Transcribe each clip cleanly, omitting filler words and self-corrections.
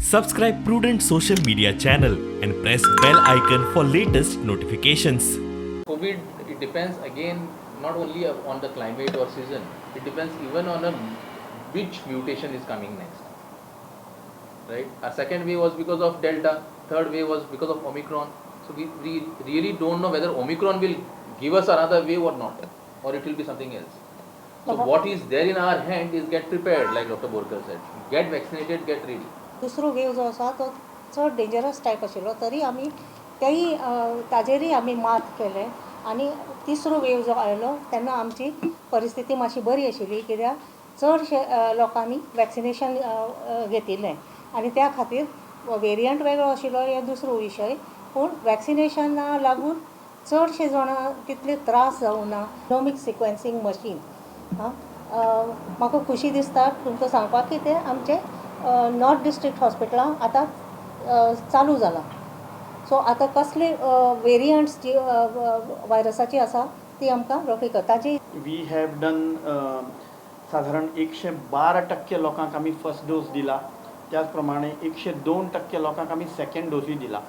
Subscribe Prudent social media channel and press bell icon for latest notifications. COVID, it depends again not only on the climate or season, it depends even on a, which mutation is coming next. Right? Our second wave was because of Delta, third wave was because of Omicron. So we really don't know whether Omicron will give us another wave or not, or it will be something else. So what is there in our hand is get prepared, like Dr. Borkar said. Get vaccinated, get ready. दुसरो वेव जो आसा तो चड dangerous type आशिल्लो, तरी आमी तेय ताजेरय आमी मात केलें आनी तिसरो वेव जो आयलो तेन्ना आमची परिस्थिती मातशी बरी आशिल्ली, कित्याक चडशे लोकांनी वॅक्सिनेशन घेतिल्लें आनी त्या खातीर वेरियंट वेगळो आशिल्लो हे दुसरो विशय, पूण वॅक्सिनेशना लागून चडशे जाणां तितले त्रास जावना. जिनोमीक सिक्वेन्सींग मशीन, आं, म्हाका खुशी दिसता तुमकां सांगपाक की तें आमचें नॉर्थ डिस्ट्रिक्ट हॉस्पिटलान आतां चालू जालां. सो आतां कसले वेरियंट्स जी वायरसाची आसा ती आमकां रोखडी कळटा ताजी. We have done साधारण 112% लोकांक आमी फर्स्ट डोस दिला. त्याच प्रमाणे 102% लोकांक आमी सेकंड डोसूय दिला.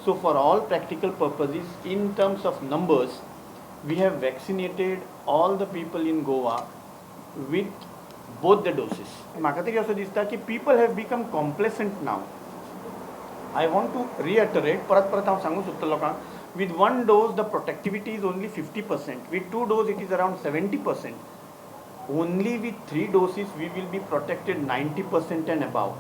So for all practical purposes, in terms of numbers, we have vaccinated all the people in Goa with both the doses. म्हाका तरी असो दिसता की people have become complacent now. I want to reiterate, परत परत हांव सांगूंक सोदता लोकांक, with one dose the protectivity is only 50%, with two dose it is around 70%, only with three doses we will be protected 90% and above.